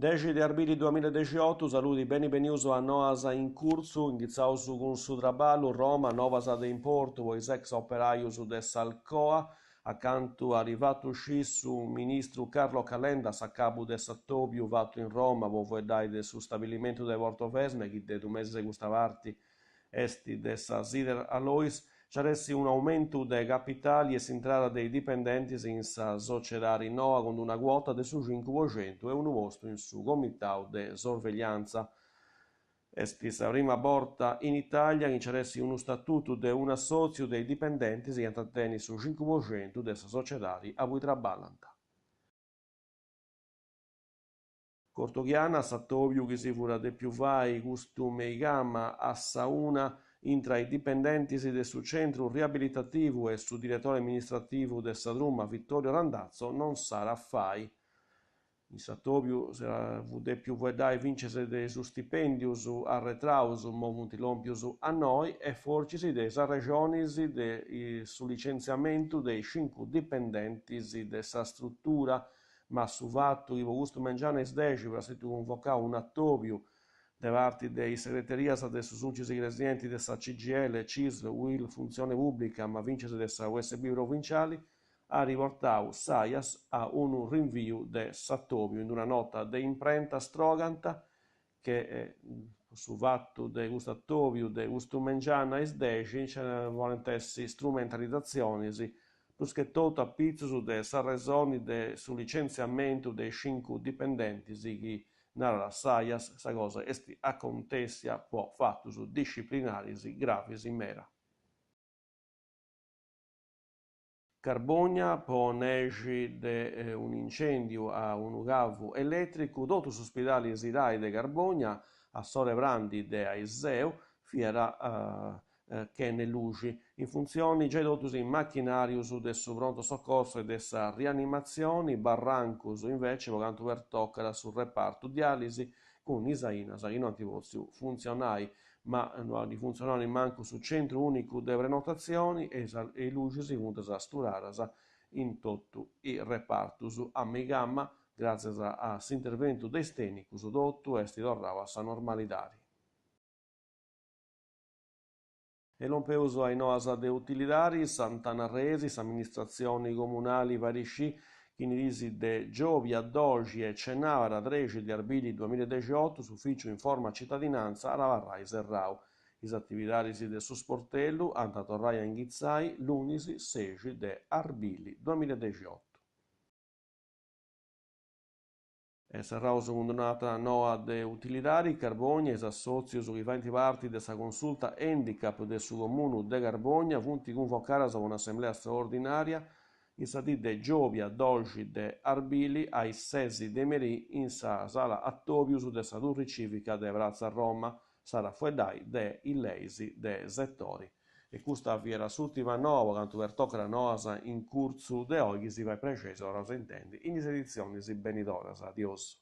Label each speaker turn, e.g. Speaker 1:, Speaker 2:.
Speaker 1: Dexi de arbili duamillaedexiotu, Saludi, beni benius a Noas in Curtzu, inghitzaus cun su traballu, Roma, novas de importu po is ex operajus de s'Alcoa, A cantu at fatu scì su ministru Carlo Calenda a s'acabu de s'atòbiu fatu in Roma po fueddai de su stabilimentu de Portovesme chi de dus mesis a custa parti est de sa Sider Alloys, nc'at essi unu aumentu de capitali e s'intrada de is dipendentis in sa sociedadi noa cun una cuota de su cincu po centu e unu postu in su comitau de sorvegliantza. Est sa prima borta in Itàlia chi nc'at essi unu statutu de un'assòtziu de is dipendentis chi ant a tenni su cincu po centu de sa sociedadi abui traballant. Cortoghiana, s'atòbiu chi si furat dèpiu fai custu meigama a sa una intra is dipendentis de su centru riabilitativu e su diretori amministrativu de sa truma Vittorio Randazzo non s'at a fai. In s'atòbiu si fut dèpiu fueddai fintzas de is stipèndius arretraus, immoi funt lòmpius a noi, e fortzis de is arrexonis de su licentziamentu de is cincu dipendentis de sa strutura, ma su fatu chi po custu mengianu a is dexi fiat stètiu cunvocau un'atòbiu de parti de is segreterias de su Sulcis Igresienti de sa CGIL, Cisl, Uil Funtzione Pùblica, ma fintzas de sa USB provinciali, at portau s'Aias a unu rinviu de s'atòbiu. In una nota de imprenta strogant che su fatu de custu atòbiu de custu mengianu a is dexi nci bolent essi strumentalizatzionis, prus che totu a pitzus de s'arresoni de su licentziamentu de is cincu dipendentis chi, narat s'Aias, sa cosa est acontèssia po fatus disciplinaris gravis meda. Carbogna po nexi de un'incèndiu a unu cavu elètricu, totu su spidali Sirai de Carbogna a s'ora 'e prandi de aiseu fiat chene luxi. In funtzioni giai totus is machinàrius de su pronto soccorso e de sa rianimatzioni, barrancus invece po cantu pertocat su repartu diàlisi cun is ainas chi no ant pòtziu funtzionai. Ma no at funtzionau nimancu su centru ùnicu de prenotatzioni e is luxis funt sturadas in totu is repartus. A meigama, gràtzias a s'interventu de is tènnicus, totu est torrau a sa normalidadi. E lompeus a is noas de utilidadi, Sant'Anna Arresi, s'amministratzioni comunali fait scì chi in is diis de giòbia doxi e cenàbara trexi de arbili duamillaedexiotu s'Ufìciu Informa Citadinantza at a abarrai serrau. Is atividadis de su sportellu ant a torrai a inghitzai lunis sexi de arbili duamillaedexiotu. E serraus cun un'atra noa de utilidadi, Carbogna, is assòtzius chi faint parti de sa Consulta Handicap de su Comunu de Carbogna funt cunvocadas po un'assemblea straordinària in sa dì de giòbia doxi de arbili a is ses de merì in sa sala atòbius de sa Turri Cìvica de Pratza Roma. S'at a fueddai de is leis de setori. E custa fiat s'ùrtima noa po cantu pertocat noas in curtzu de oi chi si fait prexei si torraus a intendi in is editzionis benidoras. Adiosu.